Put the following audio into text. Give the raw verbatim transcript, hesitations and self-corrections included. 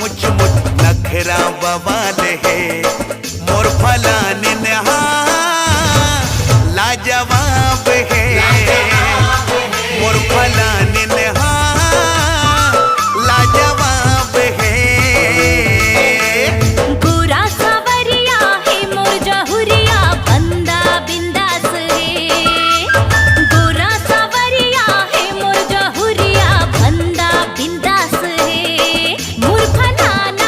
मुछ मुछ नखरा बवाल हे, मोर फलानिन हा लाजवाब हे। मोर फल